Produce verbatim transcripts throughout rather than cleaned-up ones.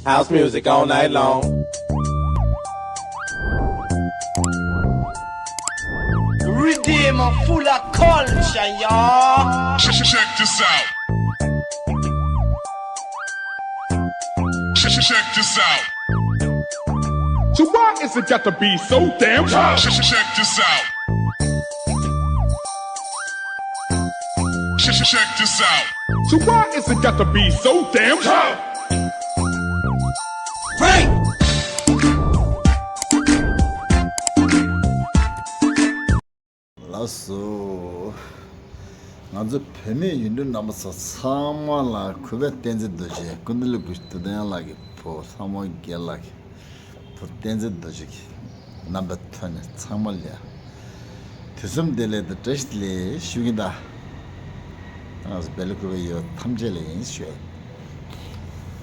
House music all night long. Redeem full of culture, y'all. Check, check this out. Check, check this out. So why is it got to be so damn tough? Check, check this out. Check, check this out. So why is it got to be so damn tough? Break! ལགས་སོ། ང་ཚོ་བོད་མི་ཡུལ་གྲུ་རྣམ་པ་ཚོ་ཚང་མ་ལ་གུས་པས་བསྟན་འཛིན་རྡོ་རྗེ་ཀུན་ཏུ་ལུ་གུ་སྟོད་ལྡན་ལགས་ཀྱི་བུ་ལྷ་མོ་རྒྱལ་ལགས་ཀྱི་བུ་བསྟན་འཛིན་རྡོ་རྗེ་གི་རྣམ་པའི་ཐོག་ནས་ཚང་མ་ལ་དུས་གསུམ་བདེ་ལེགས་དང་བཀྲ་ཤིས་བདེ་ལེགས་ཞུ་གི་ཡིན་ད། ང་ཚོ་བོད་ལ་གུས་པ་ཡོད་ཐམས་ཅད་ལ་ཡིན་ཞུ།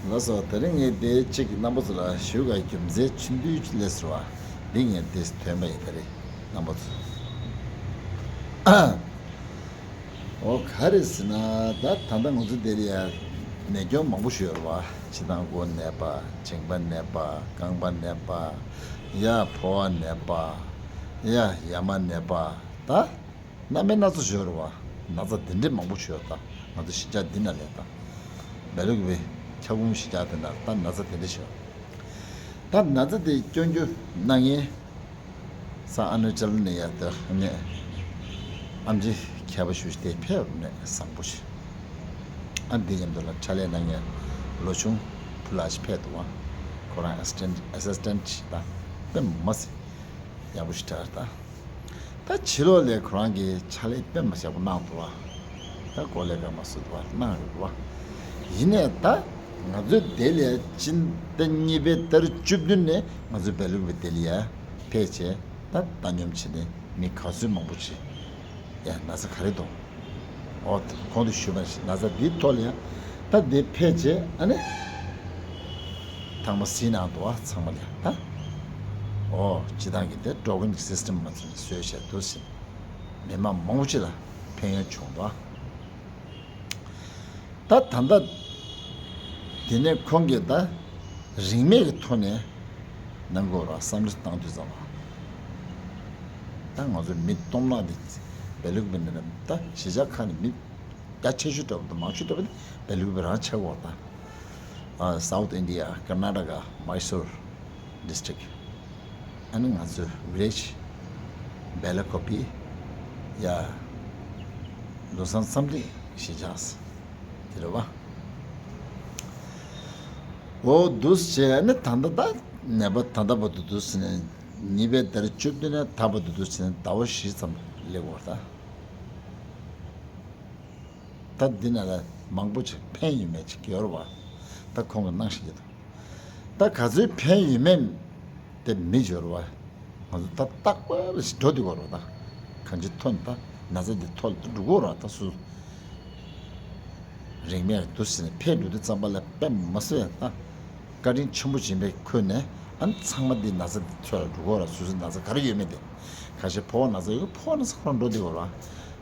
ལགས་སོ། དེ་རིང་ངས་དེ་གཅིག་རྣམ་པ་ཚོ་ལ་ཞུ་ག་རྒྱུ་མཚན་ཆུ་འདུས་ལས་ཟེར་བ་འདི་ངས་དེ་ཐོན་པ་ཡིན་ད་རེད་རྣམ་པ་ཚོ། ཨོ་ག་རེ་ཟེར་ན་ད་ད་ལྟ་ང་ཚོ་འདིར་ཡ་ནད་སྐྱོན་མང་པོ་ཞིག་ཡོད་རེད་བ། ཕྱི་ནང་སྒོ་ནད་པ། མཇིང་པ་ནད་པ། རྐང་པ་ནད་པ། ཡ་ཕོ་བ་ནད་པ། ཡ་ཡ་མ་ནད་པ། ད་རྣམ་པ་སྣ་ཚོགས་ཞིག་ཡོད་རེད་བ། ན་ཚ་འདི་འདྲས་མང་པོ་ཞིག་ཡོད་ད། ང་ཚོ་གཞིས་ཆགས་འདི་ན་ལས་ད་བལ་ལུགས་པའི་ཁྱབ་ཁོངས་གཞིས་ཆགས་དེ་ན་ད་ན་ཚ་དེ་འདྲས་ཞིག་ཡོད། ད་ན་ཚ་དེ་སྐྱོན་རྒྱུ་ན་ངས། ས་ཨ་ནུ་ཅལ་ནས་ཡར་ལྟ་ནས་ཨམ་ཆི་མཁས་པ་ཞུ་སྟེ་ཕེབས་ནས་བཟང་པོ་ཞིག་ཨ་འདི་མཉམ་དུ་ལ་ཕྱག་ལས་གནང་མཁན་ལོ་ཆུང་བུ་ལ་ཞིག་ཕེབས་འདུག་བ། ཁོ་རང་ཨེ་སི་སི་ཊེན་ཊི་ཨེ་སི་སི་ཊེན་ཊི་ཞིག་དང་དཔེ་མ་སྲིད་ཡག་པོ་ཞིག་དྲག་ད། ད་ཕྱི་ལོགས་ལས་ཁོ་རང་གིས་ཕྱག་ལས་དཔེ་མ་ཡག་པོ་གནང་འདུག་བ། ད་གོ་ལས་ཀ་མ་སུ་འདུག་བ་གནང་ཡོད་བ། ཡིན་ནས་ད་ང་ཚོའི་དེ་ལས་སྤྱི་ཟླ་གཉིས་པའི་ཏ་རིག་བཅུ་བདུན་ནས་ང་ཚོའི་བལ་ལུགས་པའི་དེ་ལ་ཡ་ཕེབས་བྱས་ད་ལྟ་སྙོམས་བྱས་ནས་མི་ག་ཚོད་མང་པོ་ཞིག་ཡ་ན་ཚ་ག་རེ་འདུག་ཨོ་གོང་དུ་ཞུས་པ་ནང་བཞིན་ན་ཚ་འདིའི་ཐོག་ལ་ཡང་ད་འདི་ཕལ་ཆེར་ཨ་ནི་ཐང་མ་སྲིད་ནང་དུ་བ་ཚང་མ་ལ་ཡང་ད་ཨོ་སྤྱི་བཏང་གི་དེ་འགྲོ་མཁན་གྱི་སིས་ཊེམ་མ་ཚང་བཟོས་བྱས་འདུག་ཟིན་མི་མང་མང་པོ་ཅིག་ལ་ཕན་ཡོན་བྱུང་འདུག་ད་ད་ལྟ་དེ་ནས་ཁོང་གིས་ད་རིན་མེད་ཀྱི་ཐོག་ནས་གནང་དགོས་ར་བསམ་བློ་བཏང་དུས་ཙམ་པ། ད་ང་ཚོ་མི་སྟོང་ལྔ་འདི་བལ་ལུགས་པའི་ནང་ནས་ད་གཞིས་ཆགས་ཁག་ནས་མི་རྒྱ་ཆེ་ཤོས་འདྲ་པོ་དང་མང་ཤོས་འདྲ་པོ་དེ་བལ་ལུགས་པའི་རང་ཆགས་འོག་དང་། South India Karnataka Mysore district ཨ་ནི་ང་ཚོའི་village Belakopi ཡ་ལོ་སང་བསམ་གཏན་གཞིས་ཆགས་དེ་རེད་བ། འོ་འདུག་སེ་བྱས་ནས་ད་ལྟ་ད་ནད་པ་ད་ལྟ་བར་དུ་འདུག་སེ་ནས་ཉིས་པའི་ཟླ་བཅུ་བདུན་ནས་ད་བར་དུ་འདུག་སེ་ནས་ཟླ་བ་བཞི་ཙམ་སླེབས་ཡོད་རེད་ད། ད་འདི་ན་ལ་མང་པོ་ཅིག་ཕན་ཡོད་མེད་ཅིག་ཡོད་རེད་བ། ད་ཁོང་གིས་གནང་བཞིན་གྱི་འདུག་ད་ག་ཚོད་ཕན་ཡོད་མེད་དེ་མི་འབྱོར་བ། ང་ཚོ་ད་རྟག་པར་ཞིག་འགྲོ་འདུག་གོ་རོ་ད། གང་ཅི་ཐོན་ད་ན་ཚ་འདི་ཐོལ་དུ་འགྲོ་གོ་རོ་ད་སུ། རིང་མེད་འདུག་ཟེར་ནས་ཕེབས་འགྲོ་དུས་ཙམ་པ་ལ་དཔེ་མ་སྲིད་ད། བཀའ་དྲིན་ཆེན་པོ་ཡིན་པའི་ཁུལ་ནས་ཨ་ནི་ཚང་མ་འདི་ན་ཚ་འདི་ཚོ་ལ་འགྲོ་གོ་རོ་སུ་སུ་ན་ཚ་ག་རེ་ཡོད་མེད་དེ། ཁ་ཤས་ཕོ་བ་ན་ཚ་ཡོད་ཕོ་བ་ན་ཚ་ཁོ་རང་འགྲོ་འདུག་གོ་རོ།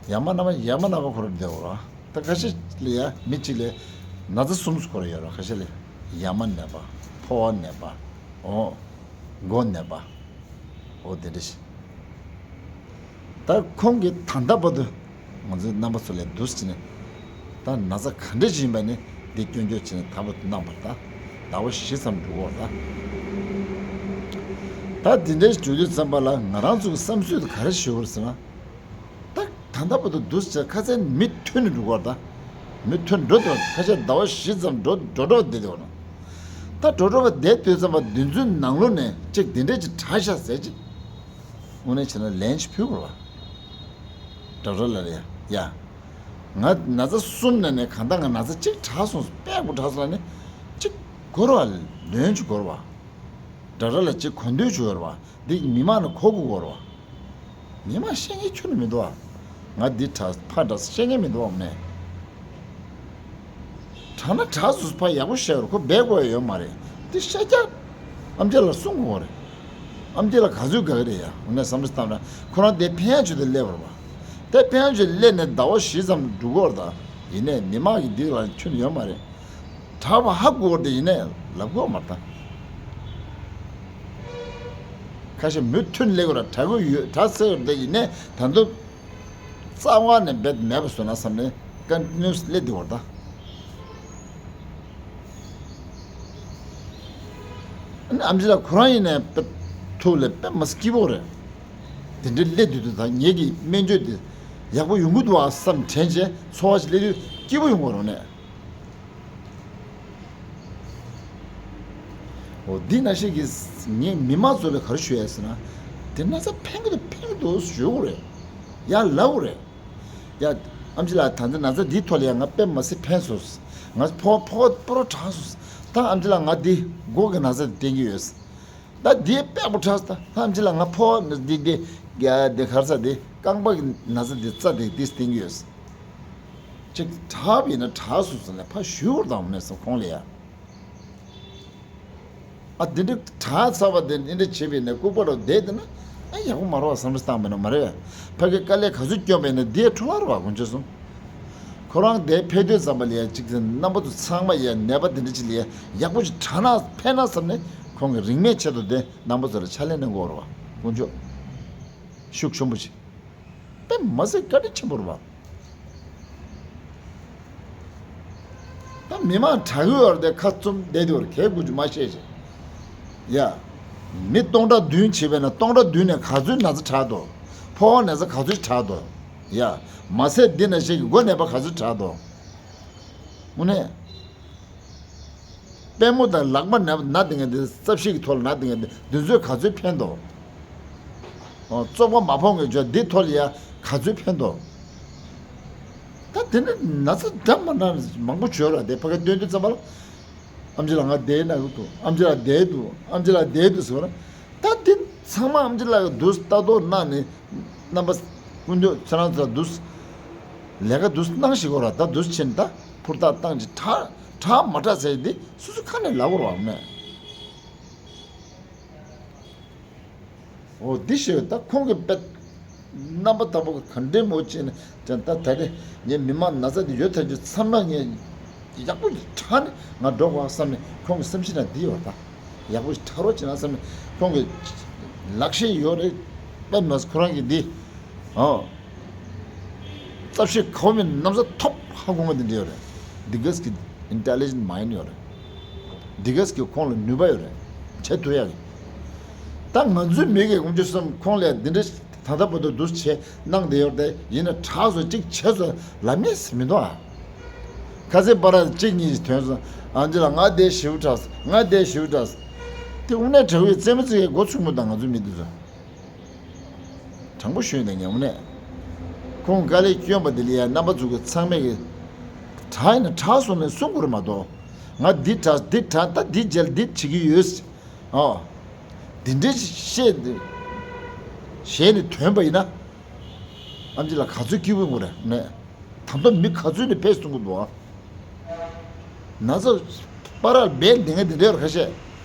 ཡ་མ་ན་མ་ཡ་མ་ན་མ་ཁོ་རང་འདུག་གོ་རོ། ད་ཁ་ཤས་ལ་ཡ་མི་གཅིག་ལ་ན་ཚ་གསུམ་སྐོར་ཡོད་ར། ཁ་ཤས་ལ་ཡ་མ་ནད་པ། ཕོ་བ་ནད་པ། འོ། མགོ་ནད་པ། འོ་དེ་འདྲ་ཞིག་ད་ཁོང་གིས་ད་ལྟ་བར་དུ་ང་ཚོའི་རྣམ་པ་ཚོ་ལ་འདུག་སེ་བྱས་ནས་ད་ན་ཚ་ག་འདྲ་ཞིག་ཡིན་པ་ནི་འདི་སྐྱོན་བརྗོད་བྱས་ནས་ད་བར་དུ་གནང་བར་ད་ཟླ་བ་བཞི་ཙམ་འགྲོ་གི་ཡོད་རེད་ད། ད་འདི་འདྲ་ཞིག་འགྲོ་དུས་ཙམ་པ་ལ་ང་རང་ཚོ་གི་བསམ་ཚུལ་དེ་ག་རེ་ཞུ་དགོས་རེད་ཟེར་ན། ད་ད་ལྟ་བར་དུ་འདུག་ཟེར་ཁ་སང་མི་ཐོན་ནས་འགྲོ་གི་ཡོད་རེད་ད། མི་ཐོན་འགྲོ་དུས་ཁ་ཤས་ཟླ་བ་བཞི་ཙམ་འགྲོ་འགྲོ་འགྲོ་བསྡད་དེ་འོ་ན། ད་འགྲོ་འགྲོ་བ་བསྡད་དུས་ཙམ་པ་འདི་ཚོའི་ནང་ལོགས་ནས་གཅིག་དེ་འདྲས་ཅིག་དྲག་ཤག་ཟེར་ཅིག་དངོས་གནས་བྱས་ན་ལན་ཅིག་ཕུལ་དགོས་རེད་བ། ཌོག་ཊར་ལགས་ལ་ཡ། ཡ། ང་ན་ཚ་གསུམ་ནང་ནས་གང་ལྟར་ང་ན་ཚ་གཅིག་དྲག་སོང་། དཔེ་ཡག་པོ་དྲག་སོང་ལབ་ནས་གཅིག་དགོས་རེད་བ། ལན་ཅིག་དགོས་རེད་བ། ཌོག་ཊར་ལགས་གཅིག་གོ་འདོད་ཅིག་ཡོད་རེད་བ། འདི་མི་མང་ལ་གོ་དགོས་ཀྱི་ཡོད་རེད་བ། མི་མང་ཤེས་མཁན་ཁྱོན་ནས་མི་འདུག་བ། ང་འདི་དྲག་ཕར་དྲག་ཤེས་མཁན་མི་འདུག་བ་ནས། དྲག་ན་དྲག་སོང་ཕར་ཡག་པོ་བཤད་རོགས། ཁོ་སྦས་དགོས་ཡ་ཡོད་མ་རེད། འདི་ཤ་རྒྱགས། ཨམ་ཆི་ལགས་གསུང་དགོས་རེད། ཨམ་ཆི་ལགས་ག་ཚོད་དགའ་གི་རེད་ཡ། འོ་ནས་བསམ་བློ་བཏང་ན་ཁོ་རང་དེ་ཕན་ཡག་ཅིག་ཏུ་སླེབས་པ་རེད་བ། དེ་ཕན་ཡག་ཅིག་སླེབས་ནས་ཟླ་བ་བཞི་ཙམ་འགྲོ་གི་ཡོད་རེད་ད། ཡིན་ནའི་མི་མང་གི་འདི་ལ་ཁྱོན་ནས་ཡོད་མ་རེད། དྲག་པ་ཧ་གོ་བ་དེ་ཡིན་ནའི་ལབ་དགོས་མ་རེད་ད། ཁ་ཤས་མུ་མཐུད་ནས་སླེབས་དགོས་ར། དྲག་གི་ཡོད་དྲག་ཟེར་བ་དེ་ཡིན་ནའི་ད་དུང་རྩ་བ་ནས་རྦད་མེད་པ་བཟོ་ན་བསམ་ནས་ཀན་ཊི་ནིའུ་སི་སླེབས་བསྡད་པ་རེད་ད། ཨ་ནི་ཨེམ་ཆི་ལགས་ཁོ་རང་ཡིན་ནའི་དཔེ་ཐུགས་ལ་དཔེ་མ་སྲིད་སྐྱིད་པོ་རེད། དེ་འདྲའི་སླེབས་དུས་དུས་ད་ངེད་ཀྱི་སྨན་བཅོས་དེ་ཡག་པོ་ཡོང་གི་འདུག་ཨ་བསམ་དྲན་བྱས་ཚོར་བ་ཞིག་སླེབས་དུས་སྐྱིད་པོ་ཡོང་གི་རེད་ནས། འོ་འདི་ནང་བཞིན་གྱི་ངས་མི་མང་ཚོ་ལ་ག་རེ་ཞུ་ཡ་ཟེར་ན། དེ་ན་ཚ་ཕན་གི་འདུག་ཕན་གི་འདུག་ཞུ་དགོས་རེད། ཡ་ལབ་དགོས་རེད། ཡ། ཨེམ་ཆི་ལགས་ད་ལྟ་ན་ཚ་འདིའི་ཐོག་ལ་ཡ་ང་དཔེ་མ་སྲིད་ཕན་སོང་། ང་ཕོ་ཕོ་པོ་རོ་དྲག་སོང་། ད་ཨེམ་ཆི་ལགས་ང་འདི་མགོ་གི་ན་ཚ་འདི་བསྟེན་གི་ཡོད། ད་འདི་དཔེ་པོ་དྲག་སོང་། ད་ཨེམ་ཆི་ལགས་ང་ཕོ་འདི་འདི་འདི་གར་ས་འདི་རྐང་པ་གི་ན་ཚ་འདི་རྩ་འདི་འདི་བསྟེན་གི་ཡོད། ཅིག་དྲག་པ་ཡིན་ན་དྲག་སོང་ཟེར་ནས་ཕར་ཞུ་བར་དང་མིན་སོང་ཁོང་ལ་ཡ། ཨ་དེ་འདྲ་དྲག་ཚ་བ་དེ་འདི་འདྲ་བྱེད་པས་ནས་ལྐུགས་པ་རུ་བསྡད་དེ་ན་ཨ་ཡག་པོ་མ་རེད་བ་བསམ་བློ་བཏང་མེད་ན་མ་རེད། ཕ་གི་དཀའ་ལས་ག་ཚོད་སྐྱོན་པས་ནས་དེའི་འཕྲོ་བརླག་རུ་བ་དཀོན་མཆོག་གསུམ། ཁོ་རང་དེ་ཕེབས་དུས་ཙམ་པ་ལ་ཡ་གཅིག་དེ་རྣམ་པ་ཚོ་ཚང་མ་ཡ་ནད་པ་དེ་འདྲ་ཅིག་ལ་ཡ་ཡག་པོ་ཅིག་དྲག་ན་ཕན་ན་བསམ་ནས་ཁོང་གི་རིན་མེད་ཆེད་དུ་དེ་རྣམ་པ་ཚོ་ལ་ཕྱག་ལས་གནང་དགོས་རེད་བ་དཀོན་མཆོག་ཤུགས་ཆེན་པོ་ཅིག་དཔེ་མ་སྲིད་བཀའ་དྲིན་ཆེན་པོ་རེད་བ། ད་མི་མང་དྲག་གི་ཡོད་རེད་དེ་ཁ་བཙུམ་བསྡད་དེ་བར་གས་དགུ་ཅུ་མ་བཤད་ཅིག་ཡ། མི་སྟོང་ཕྲག་བདུན་བྱས་པས་ན་སྟོང་ཕྲག་བདུན་ནས་ག་ཚོད་ན་ཚ་དྲག་འདུག་ཕོ་བ་ན་ཚ་ག་ཚོད་དྲག་འདུག་ཡ། མ་ཟད་འདི་ན་ཞིག་གི་མགོ་ནད་པ་ག་ཚོད་དྲག་འདུག་དངོས་གནས། པུས་མོ་དང་ལག་པ་ན་ན་དེ་ངན་དེ་རྩ་བཤིག་གི་ཐོག་ལ་ན་དེ་ངན་དེ་འདི་ཚོས་ག་ཚོད་ཕན་འདུག་ཨོ་བཙོག་པ་མ་ཕོག་ངེས་བྱོས་འདི་ཐོག་ལ་ཡ་ག་ཚོད་ཕན་འདུག་ད་དེ་ནི་ན་ཚ་འདྲ་མ་འདྲ་མང་པོ་བྱོས་ར་དེ་ཕ་གི་སྟོན་དུས་ཙམ་པ་ལ། ཨམ་ཆི་ལགས་ང་བསྡད་ན་གི་འདུག་ཨམ་ཆི་ལགས་བསྡད་འདུག་ཨམ་ཆི་ལགས་བསྡད་འདུག་ཟེར་བ་ན། ད་དེ་ཚང་མ་ཨམ་ཆི་ལགས་ཀྱི་འདུག་ལྟ་རྟོག་གནང་ནས་རྣམ་པ་ཀུན་འདུས་ཁྱེད་རང་ཚོ་འདུག་ལས་ཀ་འདུག་གནང་ཞིག་གོ་ར་ད་འདུག་ཕྱིན་ད་ཕུར་ཐག་བཏང་ཅིག་དྲག་དྲག་མ་དྲག་ཟེར་དེ་སོ་སོ་ཁ་ནས་ལབ་དགོས་ར་མེད། འོ་འདི་ཞེས་ད་ཁོང་གི་དཔེ་རྣམ་པ་ལྟ་བུ་ག་འདྲའི་མོ་ཅན་ད་ད་རེ་ངས་མི་མང་ན་ཚ་འདི་ཡོད་ཐག་ཆོད་ཚང་མ་ངས་ཡག་པོ་དྲག་ནས་ང་འགྲོ་དགོས་བསམ་ནས་ཁོང་གི་སེམས་ཤིང་ན་འདི་ཡོད་ད་ཡག་པོ་དྲག་རོགས་བྱེད་ན་བསམ་ནས་ཁོང་གི་ལག་ཤེས་ཡོད་རེད་དཔེ་མ་ཁོ་རང་གི་འདི་ཨོ། རྩ་བཤད་གོ་མིན་རྣམ་ས་ཐོབ་ཧ་གོ་མ་དེ་འདྲ་ཡོད་རེད། འདི་གས་ཀྱི་intelligent mind ཡོད་རེད། འདི་གས་ཀྱི་ཁོང་ལ་ནུས་པ་ཡོད་རེད། བྱེད་ཐུབ་ཡག་གི། ད་ང་ཚོའི་མི་གི་དཀོན་མཆོག་གསུམ་ཁོང་ལ་འདི་འདྲ་ད་ལྟ་བར་དུ་འདུ་བྱེད་གནང་བསྡད་ཡོད་རེད་ཡིན་ན་དྲག་སོ་གཅིག་བྱས་སོ་ལབ་མེད་མི་འདུག་ཨ། ཁ་སེ་པ་ར་གཅིག་གཉིས་ཐོན་སོང་ཨ་འདི་ལ་ང་བསྡད་ཞིབ་དྲག་ང་བསྡད་ཞིབ་དྲག་དེ་དངོས་གནས་དྲག་པོའི་རྩེད་མོ་རྩེ་གི་འགོ་ཚུགས་མོ་དང་ང་ཚོའི་མི་འདི་ཚོ། དྲང་པོ་ཞུས་ན་ཉམས་ནས། ཁོང་དཀའ་ལས་བསྐྱོན་པ་འདི་ལ་ཡང་རྣམ་པ་ཚོ་གི་ཚང་མས་ཀྱི། དྲག་ཡིན་ན་དྲག་སོང་ནས་གསུང་དགོས་རེད་མ་གཏོགས། ང་འདི་དྲག་འདི་དྲག་ད་འདི་མཇལ་འདི་བྱེད་ཀྱི་ཡོད། ཨོ། འདི་འདྲའི་བཤད་འདི། ཞལ་ནས་ཐོན་པ་ཡིན་ན། ཨམ་ཆི་ལགས་ག་ཚོད་སྐྱིད་པོ་ཡོང་གི་རེད་ནས། ད་ལྟ་མི་ག་ཚོད་ནས་ཕེབས་གསུང་གི་འདུག་ཨ། ན་ཚ་པ་རར་སྦས་འདི་ངས་འདི་འདྲའི་ཁ་ཤས།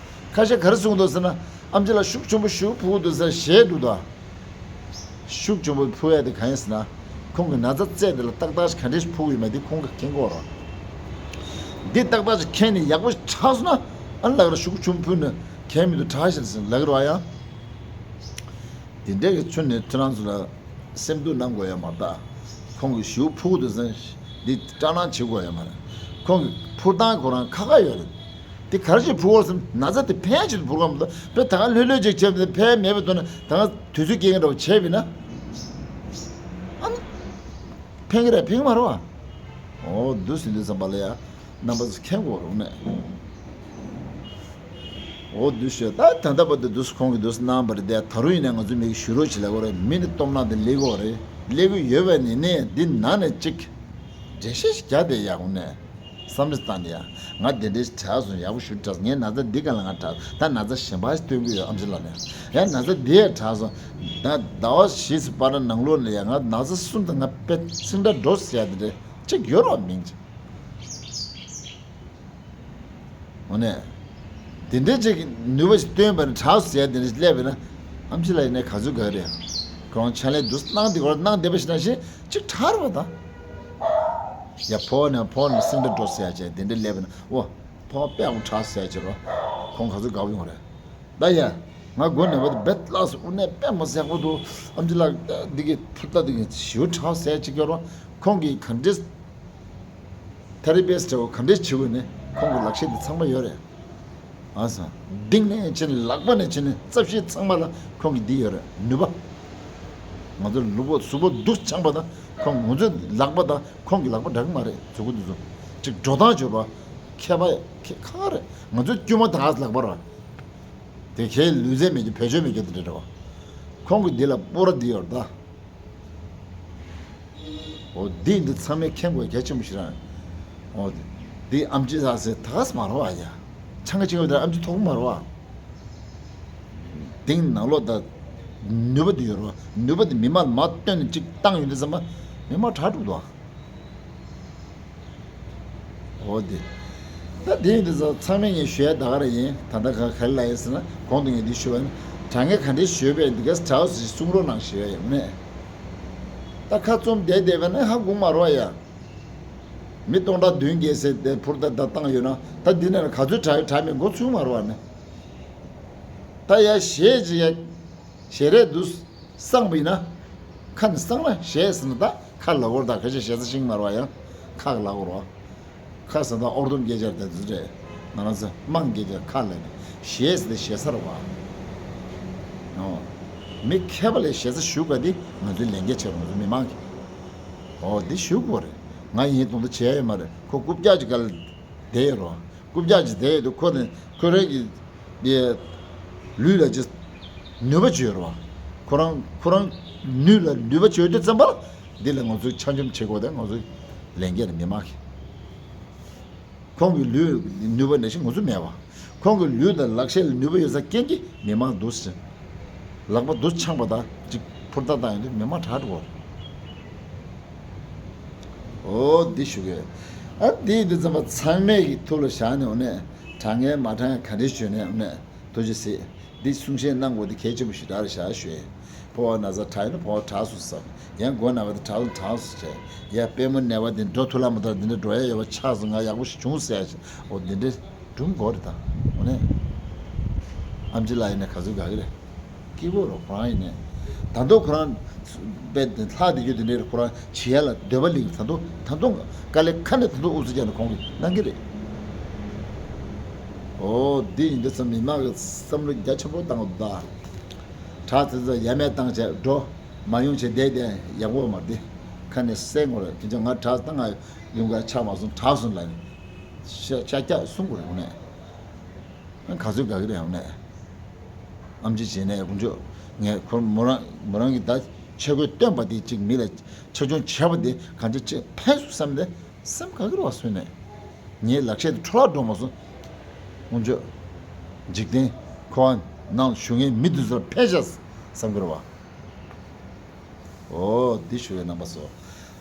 ཁ་ཤས་ག་རེ་གསུངས་འདུག་ཟེར་ན་ཨམ་ཆི་ལགས་ཤུགས་ཆེན་པོ་ཞུ་ཕུག་འདུག་ཟེར་ཞེས་འདུག་ད། ཤུགས་ཆེན་པོ་ཕུག་ཡ་དེ་གང་ཡིན་ཟེར་ན། ཁོང་གི་ན་ཚ་རྩད་དེ་ལ་ཏག་ཏག་ཞིག་ག་འདྲས་ཕུག་ཡོད་མེད་དེ་ཁོང་གིས་མཁྱེན་གོ་ར། འདི་ཏག་ཏག་ཞིག་མཁྱེན་ནས་ཡག་པོ་ཞིག་དྲག་སོང་ན་ཨ་ལག་ར་ཤུགས་ཆེན་པོ་ཕུག་ནས་མཁྱེན་མི་འདུག་དྲག་ཞིག་ཟེར་ལག་ར་བ་ཡང་། དེ་འདྲས་ཀྱི་ཚུལ་ནས་ཁྱེད་རང་ཚོ་ལ། སེམས་སྡུག་གནང་དགོས་ཡ་མ་རེད་ད། ཁོང་གིས་ཞུ་ཕུག་ཏུ་ཟིན། འདི་སྐྲག་སྣང་བྱེད་དགོས་ཡ་མ་རེད། ཁོང་གིས་ཕུར་ཐང་ཁོ་རང་ཁ་ཁ་ཡོད་རེད། དེ་ག་རེ་བྱས་ཕུག་བར་སེམས་ན་ཚ་དེ་ཕན་ཆེད་དུ་ཕུག་གམ་ད་དཔེ་ད་ག་ལྷོད་ལྷོད་ཅིག་བྱས་པ་དེ་ཕན་མེད་པའི་དོན་ད་ག་དུས་ཚོད་སྐྱེལ་མཁན་འདྲ་བོ་བྱས་པ་ཡིན་ན། ཨ་ནི། ཕན་གི་རེད་ཕན་གི་མ་རེད་བ། འོ་འདུག་ཟིན་དུས་ཙམ་པ་ལ་ཡ། རྣམ་པ་ཚོ་མཁྱེན་དགོས་རུང་ནས། འོ་འདུག་ཤོད་ད་ད་ལྟ་བར་དུ་འདུག་ཁོང་གིས་འདུག་གནང་བ་རེད་དེ་ད་རུང་ཡིན་ན་ང་ཚོ་མིག་ཞུ་རོགས་བྱེད་ལ་གོ་རེད་མི་ནི་སྟོབས་ན་དེ་ལས་གོ་རེད་ལས་གོ་ཡོད་པ་ནི་ནས་འདི་ན་ནས་གཅིག་འགྲེལ་བཤད་ཞིག་རྒྱག་དེ་ཡག་གོ་ནས་བསམ་བློ་བཏང་དེ་ཡ་ང་དེ་འདྲའི་དྲག་སོང་ཡག་པོ་ཞུ་དྲག་ངས་ན་ཚ་འདི་ག་ལ་ང་དྲག་ད་ན་ཚ་གཞན་པ་ཞིག་སྟོན་གི་ཡོད་ཨམ་ཆི་ལགས་ནས་ཡ་ན་ཚ་འདི་ཡ་དྲག་སོང་ད་ཟླ་བ་བཞི་ཙམ་བར་ན་ནང་ལོགས་ནས་ཡ་ང་ན་ཚ་གསུམ་དང་ང་དཔེ་ཚིག་འདྲ་འགྲོ་ཟེར་ཡ་དེ་འདྲ་གཅིག་ཡོད་རོགས་མིན་གཅིག་འོ་ནས། དེ་འདྲའི་ཅིག་ནུས་པ་ཞིག་བཏོན་པ་ནི་དྲག་ཟེར་དེ་འདྲ་ཞིག་སླེབས་པས་ན་ཨམ་ཆི་ལགས་ཡིན་ནའི་ག་ཚོད་དགའ་རེད། ཁོང་ཕྱག་ལས་འདུག་གནང་དེ་གོ་གནང་བསྡད་པ་ཞིག་ན་ཞིག་ཅིག་དྲག་རེད་པ་ད། ཡ་ཕོ་ནས་ཕོ་ནས་སེང་འདྲ་འགྲོ་ཟེར་ཡ་ཅིག་དེ་འདྲ་སླེབས་པས་ན་ཨོ། ཁོང་དཔེ་ཡག་པོ་དྲག་ཟེར་གྱི་རོ། ཁོང་ག་ཚོད་དགའ་པོ་ཡོང་རེད། ད་ཡ། ང་མགོ་ནས་བར་དུ་བེད་ལགས་སུ་དབུ་ནས་དཔེ་མ་ཟེག་པོ་འདུག་ཨམ་ཅི་ལགས་འདི་གི་ཐུར་ད་འདི་གི་ཞིའུ་དྲག་ཟེར་གྱི་གི་རོ། ཁོང་གིས་ག་འདྲས་ཐེ་རི་པི་སི་འདྲ་བོ་ག་འདྲས་བྱེད་དགོས་ནས་ཁོང་གི་ལག་ཤེས་འདི་ཚང་མ་ཡོད་རེད། ཨ་ས། གཏིང་ནས་ཕྱིན་ནས་ལག་པ་ནས་ཕྱིན་ནས་རྩ་བཤད་ཚང་མ་ལ་ཁོང་གི་འདི་ཡོད་རེད་ནུས་པ། ང་ཚོ་ལུས་པོ་གཟུགས་པོ་སྡུག་ཆགས་པ་དང་ཁོང་ང་ཚོའི་ལག་པ་དང་ཁོང་གི་ལག་པ་འདྲ་གི་མ་རེད། གཟུགས་པོ་འདི་ཚོ་ཅིག་འགྲོ་སྟངས་བྱོས་པ། མཁས་པ་མཁས་ཁག་རེད། ང་ཚོའི་དཀྱུས་མ་ད་ག་ལག་པ་ར། དེ་ཁའི་ལུས་རྩལ་མེད་རྒྱུ་བེད་སྤྱོད་མེད་རྒྱུ་དེ་འདྲ་རེད་བ། ཁོང་གི་འདི་ལ་སྤོ་ར་འདི་ཡོད་རེད་ད། འོ་འདི་འདི་ཚང་མས་མཁྱེན་དགོས་གལ་ཆེན་པོ་ཞིག་རང་། འོ་འདི་ཨམ་ཆི་ཟ་ཟེར་ད་ག་ས་མ་རེད་བ་ཡ། ཆང་ག་ཆེན་པོ་དེ་ཨམ་ཆི་ཐོག་མ་རེད་བ། དེང་ནང་ལོགས་ད་ནུས་པ་འདི་ཡོད་རེད་བ། ནུས་པ་འདི་མི་མང་ལ་མ་བཏོན་ནས་ཅིག་བཏང་ཡོང་དུས་ཙམ་པ་མི་མང་དྲག་འགྲོ་འདུག་བ། འོ་དེ། ད་དེ་ཡིན་དུས་ཚང་མས་ངས་ཞུ་ཡ་ད་ག་རེ་ཡིན། ད་ལྟ་ག་ག་རེ་ལབ་ཡིན་ཟེར་ན་གོང་དུ་ངས་འདི་ཞུ་བ་ནི་དྲང་ངེས་ག་འདྲས་ཞུས་པས་འདི་ག་དྲག་ཟིག་གསུང་རོགས་གནང་ཞུ་ཡ་ཡིན་ནས། ད་ཁ་བཙུམ་བསྡད་བསྡད་པ་ནི་ཧ་གོ་མ་རེད་བ་ཡ། མི་སྟོང་ཕྲག་བདུན་བརྒྱད་ཟེར་དེ་ཕུར་ད་ད་བཏང་ཡོད་ན་ད་འདི་ནས་ག་ཚོད་དྲག་ཡོད་དྲག་མེད་མགོ་ཚོས་མ་རེད་བ་ནི། ད་ཡ་ཞེས་ཅིག་ཡ། ཞལ་རས་འདུག་སངས་པ་ཡིན་ན། ཁ་ནས་སངས་ན་ཞེས་ཟེར་ན་ད་ཁ་ལ་འོར་ད་ཁ་ཆེ་ཞེ་ས་ཤིང་མར་བ་ཡང་ཁ་ལ་འོར་བ། ཁ་ཟེར་ད་ཨོར་དུམ་སྐད་ཆར་དེ་ཚོ་རེད། ང་རང་ཚོ་དམངས་སྐད་ཆར་ཁ་ལ་ནི་ཞེས་ཟེར་ཏེ་ཞེ་སར་བ། ཨོ། མི་མཁས་པ་ལས་ཞེ་ས་ཞུ་ག་དེ་ང་ཚོའི་ལས་འགན་ཆེ་རུང་ང་ཚོ་མི་མང་གི། ཨོ་འདི་ཞུ་དགོས་རེད། ང་ཡིན་དོན་དུ་བྱས་ཡོད་མ་རེད། ཁོ་རྐུབ་བཀྱག་ཅིག་ག་ལ་བསྡད་ཡོད་རོགས། རྐུབ་བཀྱག་ཅིག་བསྡད་ཡོད་དུས་ཁོ་ནི་ཁོ་རང་གི་ལུས་ལ་ཅི་ནུས་པ་ཅིག་ཡོད་རེད་བ། ཁོ་རང་ཁོ་རང་ནུས་ལ་ནུས་པ་ཅིག་ཡོད་དུས་ཙམ་པར་འདི་ལ་ང་ཚོས་ཆ་འཇོམས་བྱེད་དགོས་ཏེ་ང་ཚོའི་ལས་འགན་རེད་མི་མང་གི། ཁོང་གི་ལུས་ནུས་པ་ནང་བཞིན་ང་ཚོ་མེད་པ། ཁོང་གི་ལུས་དང་ལག་ཤེས་ལ་ནུས་པ་ཡོད་ས་རྐྱེན་གྱིས་མི་མང་འདུ་ཞིང་། ལག་པ་འདུ་འཆང་པ་དང་ཅིག་ཕུར་ད་བཏང་ཡོང་དུས་མི་མང་དྲག་འགྲོ་བ། ཨོ་འདི་ཞུ་གི། ཨ་འདི་འདི་ཚང་མ་ཚང་མས་ཀྱི་ཐུགས་ལ་བཞག་ནས་འོ་ནས་དྲང་ངེས་མ་དྲང་ངེས་ག་འདྲས་བྱོས་ནས་འོ་ནས་ཐུགས་རྗེ་གཟིགས། འདི་གསུང་བཤད་གནང་དགོས་འདི་གལ་ཆེན་པོ་ཞིག་རེད་ཤག་ཞུས། ཕོ་བ་ན་ཚ་དྲག་ཡིན་ན་ཕོ་བ་དྲག་སོང་བསམ། ཡང་མགོ་ན་བ་དེ་དྲག་དྲག་སོང་བྱས། ཡ་པད་མོ་ནད་པ་འདི་འགྲོ་ཐུབ་ལ་མ་ཐུབ་འདི་འདྲ་འགྲོ་ཡ་ཡོད་པ་ཆགས་སོང་། ང་ཡག་པོ་ཞིག་བྱུང་ཟེར་ཡ་ཞིག་འོ་འདི་འདྲ་སྒྲུང་མགོ་རེད་ད། འོ་ནས་ཨམ་ཆི་ལགས་ཡིན་ན་ག་ཚོད་དགའ་གི་རེད། སྐྱིད་པོ་རོ་ཁོ་རང་ཡིན་ནས། ད་དུང་ཁོ་རང་དཔེ་ལྷག་བསྡད་རྒྱུ་དེ་འདྲའི་ཁོ་རང་བྱེད་ཡ་ལ་འདོད་པ་ལིང་ད་དུང་ད་དུང་དཀའ་ལས་ཁ་ནས་ད་དུང་ཨུ་ཚུགས་རྒྱག་ནས་ཁོང་གིས་གནང་གི་རེད། ཨོ་འདི་ཡིན་དུས་ཙམ་མི་མང་གི་བསམ་བློ་རྒྱ་ཆེན་པོ་བཏང་དགོས་འདུག་ད། དྲག་ཚེ་ཚེ་ཡ་མེད་བཏང་བྱས་འགྲོ། མ་ཡོང་བྱས་བསྡད་བསྡད་ཡག་པོ་མ་རེད། ཁ་ནས་བསད་དགོས་རེད། དེ་ཚོ་ང་དྲག་ད་ང་ཡོང་ག་ཆགས་མ་སོང་དྲག་སོང་ལ་ནི་ཤ་ཤ་རྒྱག་གསུང་དགོས་རེད་འོ་ནས། ག་ཚོད་དགའ་གི་རེད་འོ་ནས། ཨམ་ཆི་བྱས་ནས་དཀོན་མཆོག་ངས་ཁོ་མོ་རང་མོ་རང་གི་ད་ཆས་གོས་སྟོན་པ་དེ་གཅིག་མི་ལ་ཆ་ཆུང་བྱས་པ་དེ་གང་ཅི་ཅི་ཕན་སོང་བསམ་ནས་སེམས་དགའ་གི་རེད་བ་སོང་ནས། ངའི་ལག་ཤེས་དེ་འཕྲོ་བརླག་འགྲོ་མ་སོང་། དཀོན་མཆོག་འཇིག་རྟེན་འཁོར་བ་ནང་བཞུགས་མཁན་མི་དེ་ཚོར་ཕན་ཤག་བསམ་གི་རེད་བ། ཨོ་འདི་ཞུ་བའི་རྣམ་པ་ཚོ།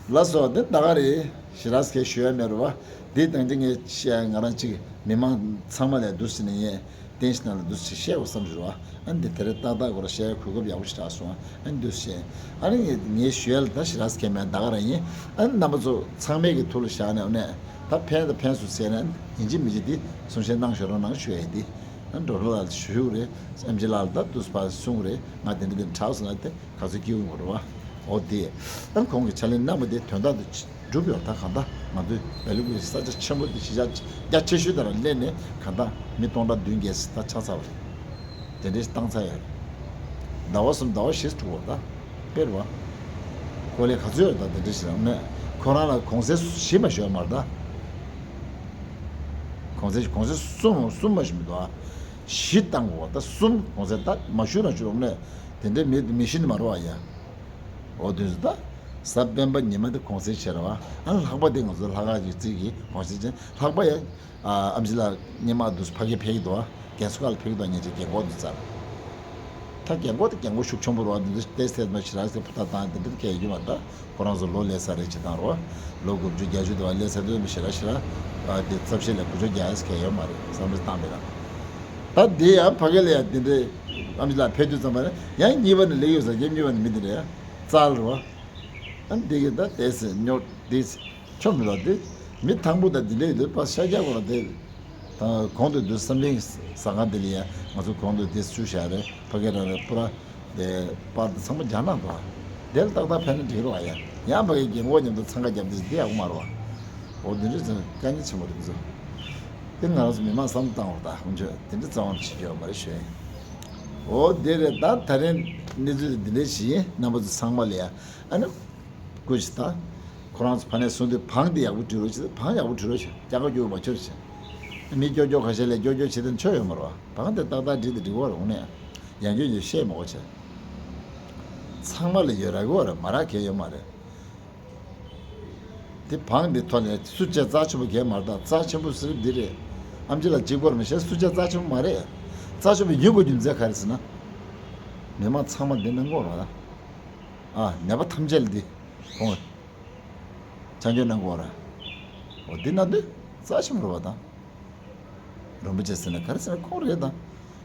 ལགས་སོ་འདི་ད་ག་རེད། ཞེ་དྲག་སྐད་ཞུ་ཡ་མེད་རེད་བ། འདི་དང་འདི་ངས་བཤད་ཡ་ང་རང་གཅིག་མི་མང་ཚང་མ་ལས་འདུག་ཟེར་ནས་ངས་བསྟན་ཞིག་ནང་ལ་འདུག་ཟེར་བཤད་དགོས་བསམ་བྱུང་བ། ཨ་འདི་དེ་རིང་ཏག་ཏག་གོ་ར་བཤད་ཡ་གོ་སྐབས་ཡག་པོ་ཞིག་རག་སོང་། ཨ་འདུག་ཟེར། ཨ་ནི་ངས་ངས་ཞུ་ཡ་ལ་ད་ཞེ་དྲག་སྐད་མེད་ད་ག་རང་ཡིན། ཨ་ནི་རྣམ་པ་ཚོ་ཚང་མས་ཀྱི་ཐུགས་ལ་བཞག་ནས་ཨ་ནི་ད་ཕན་ད་ཕན་སོང་ཟེར་ནས་ཡིན་གཅིག་མིན་གཅིག་འདི་གསུང་བཤད་གནང་ཞོར་གནང་ཞུ་ཡ་ཡིན་འདི། ཨ་འགྲོ་ལ་ཞུ་ཞུ་རེད། ཨེམ་ཆི་ལགས་ལ་ད་འདུག་སེ་ཕར་གསུང་རེད། ང་དེ་འདྲ་དེ་འདྲ་དྲག་སོང་ན་དེ་ག་ཚོད་སྐྱིད་པོ་མ་རེད་བ། འོ་དེ། ཨ་ཁོང་གི་ཕྱག་ལས་གནང་བ་དེ་དོན་དག་ཏུ་འགྲུབ་ཡོད་ད་གང་ལྟར་ང་ཚོའི་བལ་ཡུལ་གྱི་ས་ཆ་ཆེན་པོ་དེ་གཞིས་ཆགས་རྒྱ་ཆེ་ཤོས་དེ་ལ་སླེབས་ནས་གང་ལྟར་མི་སྟོང་ཕྲག་བདུན་བརྒྱད་ཙམ་ད་ཆགས་ཚར་བ་རེད། དེ་འདྲས་བཏང་ཚར་ཡོད་རེད། ཟླ་བ་གསུམ་ཟླ་བ་བཞི་ཙམ་འགྲོ་གི་རེད་ད། དཔེ་རེད་བ། ཁོ་ལས་ག་ཚོད་ཡོད་ད་དེ་འདྲས་ཞིག་རང་ནས་ཁོ་རང་ལ་གུང་སེང་བཞི་མ་ཞུ་ཡ་མ་རེད་ད། གུང་སེང་གུང་སེང་གསུམ་གསུམ་མ་ཞུ་མི་འདུག་ཨ། བཞི་བཏང་དགོས་པ་ད་གསུམ་གུང་སེང་ད་མ་ཞུ་རང་ཞུ་རོགས་ནས་དེ་འདྲའི་མི་མི་ཤི་ནི་མ་རེད་བ་ཡ། འོ་དུས་སུ་ད། གཟའ་སྤེན་པ་ཉི་མ་དེ་གུང་སེང་བྱེད་རེད་བ། ཨ་ལྷག་པ་དེ་ང་ཚོ་ལྷག་དཀར་གྱི་རྩིས་ཀྱི་གུང་སེང་བྱེད་ལྷག་པ་ཡ། ཨམ་ཆི་ལགས་སྔོན་མ་དུས་ཕ་གི་ཕེབས་ཀྱི་འདུག་བ། རྒན་གསོ་ཁང་ལ་ཕེབས་ཀྱི་འདུག་ཉེ་ཆར་རྒན་གོག་འདི་ཚར། ད་རྒན་གོག་དེ་རྒན་གོག་ཤུགས་ཆེན་པོ་རེད་བ། འདི་ཚོ་ཏོག་ཙམ་མ་ཞེ་དྲག་ཙམ་ཕུ་ཐག་བཏང་འདི་འདྲ་གལ་ཡོད་ཀྱི་མ་རེད་ད། ཁོ་རང་ཚོ་ལོ་ལས་ས་རེད་བྱེད་སྟངས་རེད་བ། ལོ་དགུ་བཅུ་བརྒྱད་ཅུ་དུ་བ་ལས་ས་དུས་མི་ཞེ་དྲག་ཞེ་དྲག་ཨ་དེ་ཚབ་བྱེད་ལས་དགུ་བཅུ་བརྒྱ་ཡས་གལ་ཡོད་མ་རེད་བསམ་བློ་བཏང་མེད་ལ། ད་དེ་ཡང་ཕ་གི་ལ་ཡང་འདི་འདྲའི་ཨམ་ཆི་ལགས་ཕེབས་དུས་ཙམ་པ་ནས་ཡང་གཉིས་པ་ནས་སླེབས་ཡོད་ས་རྒྱབ་གཉིས་པ་ནས་མི་འདི་འདྲ་ཡང་རྩལ་རེད་བ། ཨ་འདི་གི་ད་དེ་སེ་ཉོ་དེ་སེ། ཁྱོད་མི་ལ་དེ། མི་དང་པོ་དང་དེ་འདྲ་ཡོད་དུས་པ་ཤ་རྒྱག་གོ་ལ་དེ། གོང་དུ་འདུག་བསམ་གླིང་ཟ་ཁང་དེ་ལ་ཡ་ང་ཚོ་གོང་དུ་དེ་བཅུ་བཞག་རེད། ཕ་གི་རང་རེད། པུ་ར་དེ་པར་དེ་ཚང་མ་རྒྱག་གནང་འདུག་དེ་ལ་ཏག་ཏག་ཕན་ན་འགྲིག་རོགས་ཡ། ཡང་ཕ་གི་རྒན་གོག་མཉམ་དུ་འཚང་ཁ་རྒྱབ་དེ་དེ་ཡག་པོ་མ་རེད་བ། འོ་དེ་འདྲ་ཚོ་དཀའ་ངལ་ཆེན་པོ་རེད་ཚོ། དེ་ང་རང་ཚོ་མི་མང་བསམ་བློ་བཏང་བར་ད་ཧུན་ཆོས་དེ་འདྲ་རྩ་བ་ནས་བྱེད་རྒྱུ་ཡོད་མ་རེད་ཞུ་ཡིན། འོ་དེ་རེད། ད་ད་རིང་གནས་ཚུལ་དེ་འདི་འདྲ་ཞིག་ཡིན། རྣམ་པ་ཚོ་ཚང་མ་ལ་ཡ་ཨ་ནི། སྐུ་མཁྱེན། ད་ཁོ་རང་ཚོ་ཕ་ནས་གསུང་དུས་བང་དེ་ཡག་པོ་བྲིས་རོགས་བྱེད། བང་ཡག་པོ་བྲིས་རོགས་བྱེད། སྐྱ་ཀ་སྐྱོ་པོ་མ་ཆོར་བྱེད། མི་སྐྱོ་སྐྱོ་ཁ་ཤས་ལས་སྐྱོ་སྐྱོ་བྱེད་དོན་ཆོ་ཡོད་མ་རེད་བ། བང་དེ་ཏག་ཏག་བྲིས་དེ་འགྲིག་གོ་རེད། འོང་ནས་ཡང་སྐྱོ་སྐྱོ་བཤད་མ་གོ་བྱེད། ཚང་མ་ལ་ཡོད་ར་གོ་ར་མ་ར་གས་ཡོད་མ་རེད། དེ་བང་དེ་ཐོག་ནས་སུ་བྱས་རྩ་ཆེན་པོ་གས་མ་རེད། ད་རྩ་ཆེན་པོ་ཟེར་འདི་རེད། ཨམ་ཆི་ལ་གཅིག་པོར་མི་བཤད། སུ་བྱས་རྩ་ཆེན་པོ་མ་རེད། རྩ་ཆེན་པོ་ཡིན་དགོས་རྒྱུ་མཚན་ག་རེ་ཟེར་ན། མི་མང་ཚང་མ་འདི་ནང་གོ་ར། ཨ་ནད་པ་ཐམས་ཅད་ལ་འདི་ཁོང་ཆ་འཇོག་གནང་དགོས་ར། འོ་འདི་ན་འདི་རྩ་ཆེན་པོ་རེད་བ་དང་། རིན་པོ་ཆེ་ཟེར་ན་ག་རེ་ཟེར་ན་ཁོང་རེད་དང་།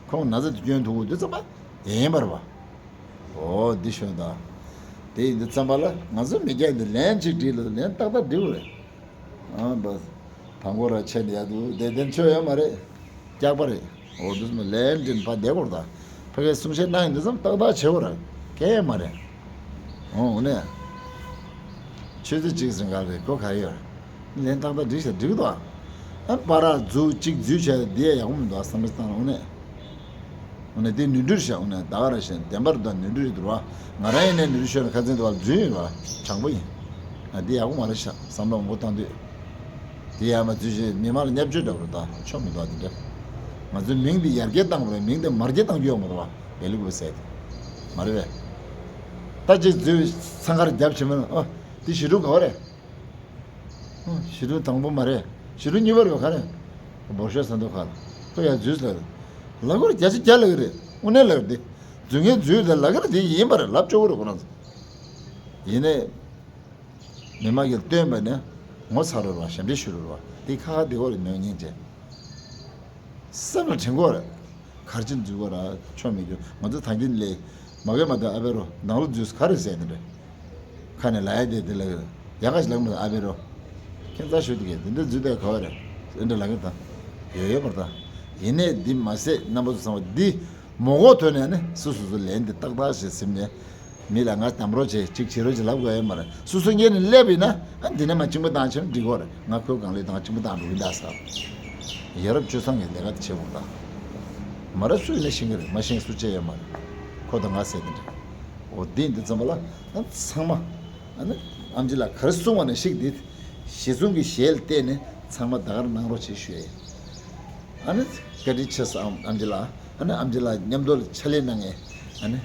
ཁོང་ན་ཚ་དེ་སྐྱོན་ཐུབ་དུས་ཙམ་པ་ཡིན་པར་བ། འོ་འདི་ཤོད་དང་། དེ་ཡིན་དུས་ཙམ་པ་ལ་ང་ཚོ་མི་སྐྱ་འདི་ལན་གཅིག་བསྒྲིལ་ལ་ལན་ཏག་ཏག་བསྒྲིལ་བ་རེད། ཨ་བ། དང་པོ་ར་ཆེ་ནི་ཡ་དུ་དེ་དེ་ཆོ་ཡོད་མ་རེད། སྐྱག་པ་རེད། འོ་འདུག་སེ་ལན་འདྲེན་པ་བསྡད་དགོས་རེད་ད། ཕ་གིའི་གསུང་བཤད་གནང་ཡིན་དུས་ཙམ་ཏག་ཏག་བྱེད་དགོས་རེད། སྐད་ཡོད་མ་རེད། འོ་འོ་ནས། ཆུ་ཚོད་གཅིག་ཟིན་ག་རེད་གོ་ག་ཡོད། ལན་ཏག་ཏག་འགྲིག་ཤག་འགྲིག་འདུག་ཨ། ཨ་པ་ར་འཛུགས་གཅིག་འཛུལ་བྱས་འདི་ཡ་ཡག་པོ་མི་འདུག་ཨ་བསམ་བློ་བཏང་ལ་འོ་ནས། འོ་ན་དེ་ནོར་འཁྲུལ་ཤག་འོ་ན་ད་ག་རང་བཞིན་བདེན་པར་ད་ནོར་འཁྲུལ་རེད་འདུག་བ། ང་རང་ཡིན་ནའི་ནོར་འཁྲུལ་ཤོར་ན་ཁ་ཚན་དུ་བ་རྫུན་ཡིན་བ། དྲང་པོ་ཡིན། ང་འདི་ཡག་པོ་མ་རེད་ཤག་བསམ་བློ་མང་པོ་བཏང་དུས། དེ་ཡ་མ་འཛུལ་ཞིག་མི་མང་ལ་བརྙས་བཅོས་འདྲ་བོ་རེད་ད་ཆོ་མི་འདུག་དེ་འདྲ། ང་ཚོའི་མིང་འདི་ཡར་རྒྱས་བཏང་དགོས་རེད། མིང་འདི་མར་རྒྱས་བཏང་རྒྱུ་ཡོད་མ་རེད་བ། བེ་ལི་ཀུ་བེ་ཟེར་དེ། མ་རེད་བས། ད་ཅིག་འཛུལ་འཚང་ཁར་རྒྱབ་བྱེད་མིན་ཨ། འདི་ཞི་ཀྲུང་ག་བ་རེད། ཞི་ཀྲུང་དང་པོ་མ་རེད། ཞི་ཀྲུང་གཉིས་པ་རེད་བ་ག་རེ། སྦོ་ཤོ་ཟེར་འདུག་ག་ཁོ་ཡང་འཛུལ་ལ་རེད། ལབ་དགོས་རེད། བརྒྱ་ཆ་བརྒྱ་ལབ་ཀྱི་རེད། དངོས་གནས་ལབ་ཀྱི་རེད། འཛུལ་མཁན་འཛུལ་དེ་ལབ་ཀྱི་རེད། དེ་ཡིན་པ་རེད། ལབ་ཆོག་གི་རེད་ཁོ་རང་ཚོ། ཡིན་ནའི། མི་མང་གིས་བཏོན་པ་ནས་ངོ་ཚ་རུ་རེད་བ། ཞབས་འདྲེན་ཞུ་རུ་རེད་བ། དེ་ཁ་ཁ་བདེ་བོ་རེད། ནོར་ཉིན་བྱས། སེམས་ལ་དྲན་དགོས་རེད། གར་ཅིག་འཛུལ་དགོས་ར་ཆོ་མི་རྒྱུ་ང་ཚོ་ད་གིན་ལས་མ་གོས་མ་ད་ཨ་བེ་རོ་ནང་ལོ་འཛུལ་ག་རེ་ཟེར་ནི་རེད། ཁ་ནས་ལ་ཡ་དེ་དེ་ལ་ཡ་ག་ཞིག་ལ་མ་ཨ་བེ་རོ། ཁྱེད་ཚ་ཞུ་དེ་གས་དེ་འདྲ་འཛུལ་དེ་ག་བ་རེད། ཨེ་འདྲ་ལ་གི་ད་ཡོད་ཡོད་པར་ད། ཡིན་ནའི་འདི་མ་ཟད་རྣམ་པ་ཚོ་ཚང་མ་འདི་མོ་གོ་ཐོན་ནས་ནི་སུ་སུ་སུ་ལན་འདི་ཏག་ཏག་ཞིག་སིམ་ནས། མི་ལ་ང་གཏམ་རོགས་བྱེད་ཅིག་བྱེད་རོགས་ཅིག་ལབ་དགོས་ཡོད་མ་རེད། སོ་སོ་ངེད་ནས་སླེབས་ཡིན་ན་ཨ་འདི་ནས་མ་གཅིན་པ་བཏང་ཆེན་འགྲིག་གོ་རེད། ང་ཁོའི་སྒང་ལས་དང་གཅིན་པ་བཏང་འགྲོ་གི་འདུག་ས། ཡ་རབས་སྤྱོད་བཟང་གི་ལས་ཀ་དེ་བྱེད་དགོས་ད། མ་རབས་སུ་ཡིན་ན་ཤེས་ཀྱི་རེད། མ་ཤེས་སུ་བྱེད་ཡོད་མ་རེད། ཁོ་དང་ང་ཟེར་དེ་འདྲ། འོ་འདི་འདི་ཙམ་པ་ལ་ཨ་ཚང་མ་ཨ་ནི་ཨམ་ཆི་ལགས་ག་རེ་གསུང་བ་ནས་ཤིག་འདི་གཞི་བཟུང་གི་གཞས་ལ་བལྟས་ནས་ཚང་མ་ད་གར་གནང་རོགས་བྱེད་ཞུ་ཡ་ཡིན། ཨ་ནི་བཀའ་དྲིན་ཆེ་ས་ཨམ་ཨམ་ཆི་ལགས། ཨ་ནི་ཨམ་ཆི་ལགས་མཉམ་དུ་ཕྱག་ལས་གནང་མཁན་ཨ་ནི་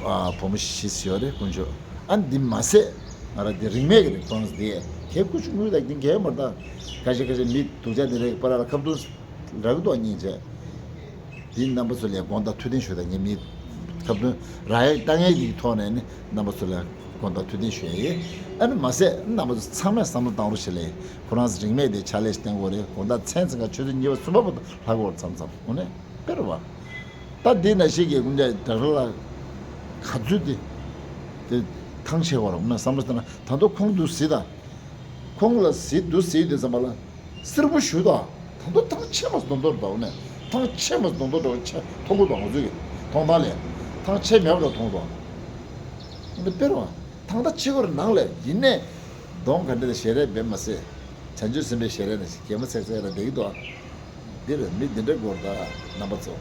ཨ་བུ་མོ་བཞི་ཡོད་རེད་དཀོན་མཆོག་ཨ་ནི་འདི་མ་ཟད་ང་རང་འདི་རིན་མེད་ཀྱི་རེད། ཁོང་ཚོ་འདི་གས་སྐུ་ཆུ་དངུལ་དང་འདི་གས་མ་རེད་ད། ཁ་ཤས་ཁ་ཤས་མི་སྡུག་ཅག་འདི་རེད་པ་ར་ལ་ཁ་བརྡུང་རག་གི་འདུག་སྙིང་རྗེ། འདི་རྣམ་པ་ཚོ་ལ་དགོངས་དག་ཐུགས་བདེན་ཞུ་ད། ངས་མི་ཁ་བརྡུང་རག་ཡས་བཏང་ཡས་ཀྱི་ཐོག་ནས་ནི་རྣམ་པ་ཚོ་ལ་དགོངས་དག་ཐུགས་བདེན་ཞུ་ཡ་ཡིན། ཨ་ནི་མ་ཟད་རྣམ་པ་ཚོ་ཚང་མས་བསམ་བློ་བཏང་རོགས་བྱེད་ལེ། ཁོ་རང་ཚོ་རིན་མེད་དེ་ཕྱག་ལས་བསྟན་དགོས་རེད། དགོང་དག་མཚན་ཚེ་ག་ཆུ་ཚོད་གཉིས་པ་གསུམ་པ་བར་དུ་ལྷག་དགོས་རེད། མཚམས་མཚམས་འོ་ནས་དཔེར་བ། ད་འདི་ན་ཤེས་ཀྱི་དགུན་ཆ་དྲག་ར་ལ་ག་ཚོད་དེ་དེ་ཐང་ཆད་དགོས་རེད། འོ་ན་བསམ་བློ་བཏང་ན་ད་དུང་ཁོང་འདུག་ཟེར་ད། ཁོང་ལ་ཟེར་འདུག་ཟེར་དུས་ཙམ་པ་ལ། སེར་པོ་ཞུ་དང་། ད་དུང་ཐང་ཆད་མ་སོང་མདོར་མདོར་དང་ནས་ཐང་ཆད་མ་སོང་མདོར་མདོར་ཆད་མཐོང་གི་དང་། ང་ཚོའི་མཐོང་སྣང་ལས་ཐང་ཆད་མེད་པ་འདྲ་མཐོང་དང་། འདི་དཔེར་བ་ཐང་ད་ཆེ་གོར་ནང་ལས་ཡིན་ནས་གདོང་ག་འདྲ་ཞལ་རས་འབེབས་མ་ཟད། བྱང་ཆུབ་སེམས་དཔའི་ཞལ་རས་ནས་གད་མོ་ཚེག་ཚེག་ར་བསྡད་ཀྱི་འདུག་འདིར་མི་འདི་འདྲ་དགོས་ད་རྣམ་པ་ཚོ།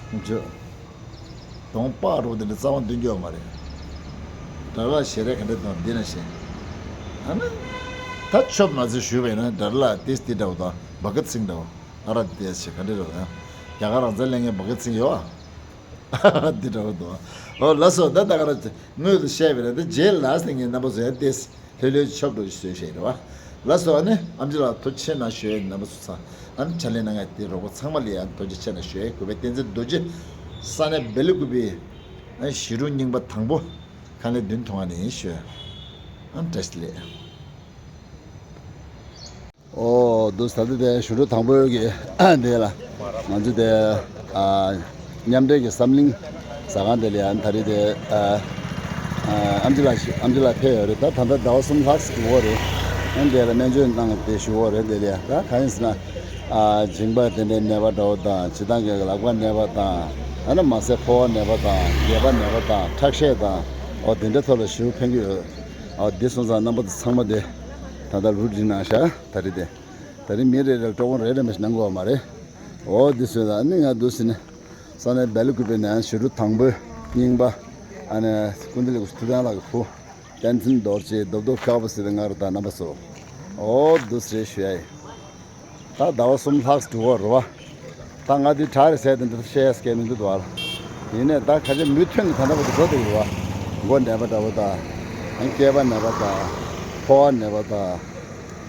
ཁོང་ཚོས། གདོང་པགས་རོ་དེ་འདྲ་རྩ་བ་འདོན་རྒྱུ་ཡོད་མ་རེད། དགྲ་ལ་ཞལ་རས་ག་འདྲ་གདོང་འདི་ན་ཞེས། ཨ་ནི། ད་ཆོབ་མ་ཚོས་ཞུས་པ་ཡིན་ན་དགྲ་ལ་ཏིས་ཏི་འདྲ་བོ་དང་བ་ག་ཚིང་འདྲ་བོ། ཨ་ར་ཏིས་ཞེས་ག་འདྲ་རེད་ཡང་། རྒྱ་གར་རང་བཙན་ལེན་མཁན་བ་ག་ཚིང་ཡོད་ཨ། འདི་འདྲ་བོ་དང་། ཨོ་ལགས་སོ། ད་ད་ག་ར་དངོས་སུ་བཤད་པ་ཡིན་ན་ད་རྗེས་ལ་སེ་ངས་རྣམ་པ་ཚོ་ཡང་ཏིས། ལྷོད་ལྷོད་ཆོབ་འགྲོ་ཞིག་བཟོས་བཞག་རེད་བ། ལགས་སོ། ཨ་ནི་ཨམ་ཆི་ལགས་ཐུགས་རྗེ་ཆེ་གནང་ཞུ་ཡ་ཡིན། རྣམ་པ་ཚོ་ཚང་ཨ་ནི་ཕྱག་ལས་གནང་མཁན་དེ་རོགས་པ་ཚང་མ་ལ་ཡང་ཐུགས་རྗེ་ཆེ་གནང་ཞུ་ཡ་ཡིན། གུས་པས་བསྟན་འཛིན་རྡོ་རྗེ་ས་གནས་སྦེལ་ཀུ་པའི་ཨ་ནི་ཞི་ཀྲུང་རྙིང་པ་དང་པོ་ཁང་ལས་མདུན་ཐོང་བ་ནས་ཡིན་ཞུ་ཡ། ཨ་ནི་བཀྲ་ཤིས་བདེ་ལེགས། ཨོ་འདུག་ད་ལྟ་དེ་ཞི་ཀྲུང་དང་པོའི་གི་དེ་ལ་ང་ཚོ་དེ་ཨ་མཉམ་འབྲེལ་གྱི་བསམ་གླིང་ཟ་ཁང་དེ་ལ་ཡང་ད་རེས་དེ་ཨ་ཨ་ཨམ་ཆི་ལགས་ཤི་ཨམ་ཆི་ལགས་ཕེབས་ཡོད་རེད། ད་ད་ལྟ་ཟླ་བ་གསུམ་ལྷག་ཙམ་འགྲོ་གི་རེད། ཨ་ནི་དེ་ལ་སྨན་བཅོས་གནང་དེ་ཞུ་གི་རེད། དེ་ལ་ཡང་ད་གང་ཡིན་ཟེར་ན་ ཨ། མཇིང་པ་དེ་འདྲའི་ནད་པ་འདྲ་བོ་དང་། སྤྱིར་བཏང་གི་ལག་པ་ནད་པ་དང་། ཨ་ནི་མ་ཟད་ཕོ་བ་ནད་པ་དང་། སྐེད་པ་ནད་པ་དང་། ཁྲག་ཤེད་དང་། འོ་དེ་འདྲའི་ཐོག་ལ་ཞེ་པོ་ཕན་གྱི་ཡོད། འོ་དེ་སོང་ཙང་རྣམ་པ་ཚོ་ཚང་མ་དེ་ད་ལྟ་རུ་འདྲི་གནང་ཤག་ད་རེས་དེ། ད་རེས་མི་རེ་རེར་ཀྲོ་གོང་རེ་རེ་མ་ཞིག་གནང་དགོས་པ་མ་རེད། འོ་དེ་སོང་ཙང་ཨ་ནི་ང་འདུག་ཟེར་ནས། ས་གནས་སྦེལ་ཀུ་པེ་ནས་ཞུ་རུ་དང་པོའི་རྙིང་པ། ཨ་ནི་སྐུ་མདུན་ལ་ཐུབ་བསྟན་ལགས་ཀྱི་བུ། བསྟན་འཛིན་རྡོ་རྗེ་རྡོབ་རྡོབ་དཀར་པོ་ཟེར་བའི་ང་རུ་དང་རྣམ་པ་ཚོ། འོ་འདུག་ཟེར་ཞུ་ཡ་ཡིན། ད་ཟླ་བ་གསུམ་ལྷག་འགྲོ་གི་རེད་བ། ད་ང་འདི་དྲག་རེད་ཟེར་དེ་འདི་བཤད་ཡ་སྐད་མི་འདུག་བ། ཡིན་ནའི་ད་ཁ་ཆེ་མུ་མཐུད་ནས་ད་ལྟ་བར་དུ་འགྲོ་བསྡད་ཀྱི་རེད་བ། མགོ་ནད་པ་འདྲ་བོ་དང་། ཨ་སྐེད་པ་ནད་པ་དང་། ཕོ་བ་ནད་པ་དང་།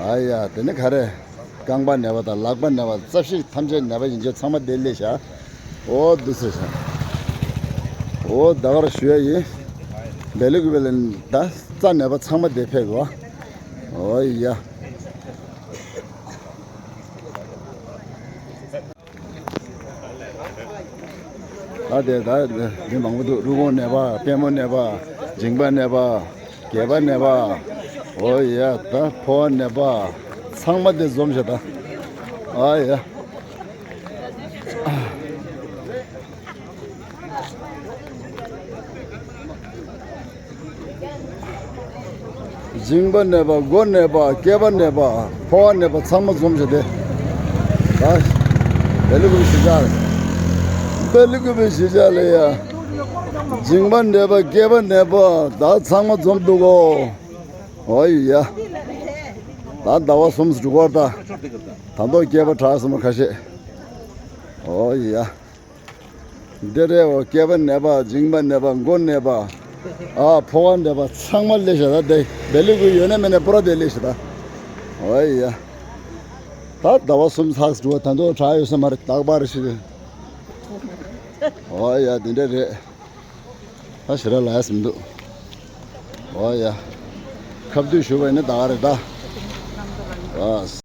ཨ་ཡ་དེ་ནི་ག་རེ། རྐང་པ་ནད་པ་དང་། ལག་པ་ནད་པ། རྩ་བཤིག་ཐམས་ཅད་ནད་པ་ཡིན་ཆོག་ཚང་མ་བསྡད་ལས་བཞག་འོ་འདུག་ཟེར་བཞག་འོ་ད་ག་རེ་ཞུ་ཡ་ཡིན། སྦེལ་ཀུ་པེ་ལ་ད་རྩ་ནད་པ་ཚང་མ་བསྡད་ཕེབས་རོགས། འོ་ཡ། ད་དེ་ད་མི་མང་པོ་འདུག་རུས་ཁོག་ནད་པ། པུས་མོ་ནད་པ། མཇིང་པ་ནད་པ། སྐེད་པ་ནད་པ། འོ་ཡ། ད་ཕོ་བ་ནད་པ། ཚང་མ་དེ་འཛོམས་བྱས་ད། ཨ་ཡ། མཇིང་པ་ནད་པ། མགོ་ནད་པ། སྐེད་པ་ནད་པ། ཕོ་བ་ནད་པ། ཚང་མ་འཛོམས་བྱས་ཏེ། ད་སྦེལ་ཀུ་པེ་གཞིས་ཆགས། སྦེལ་ཀུ་པེ་གཞིས་ཆགས་ལ་ཡ། མཇིང་པ་ནད་པ། སྐེད་པ་ནད་པ། ད་ཚང་མ་འཛོམས་འདུག་གོ། འོ་ཡ། ད་ཟླ་བ་གསུམ་འགྲོ་གི་རེད་ད། ད་དུང་སྐེད་པ་དྲག་སོང་བ་ཁ་ཤས། འོ་ཡ། འདི་རེད། འོ་སྐེད་པ་ནད་པ། མཇིང་པ་ནད་པ། མགོ་ནད་པ། ཨ་ཕོ་བ་ནད་པ། ཚང་མ་སླེབས་ཤག་ད་དེ་སྦེལ་ཀུ་པེ་ཡོད་ན་མེད་ན་པུ་ར་དེ་སླེབས་ཤག་ད། འོ་ཡ། ད་ཟླ་བ་གསུམ་ལྷག་འགྲོ་བ། ད་དུང་དྲག་ཡོད་ས་མ་རེད། རྟག་པར་ཞིག་འོ་ཡ་དེ་འདྲ་རེད། ད་ཞེ་དྲག་ལབ་ཡ་ཟིན་འདུག་འོ་ཡ། ཁ་བསྡུས་ཞུ་བ་ཡིན་ན་ད་ག་རེད་ད། ཨ།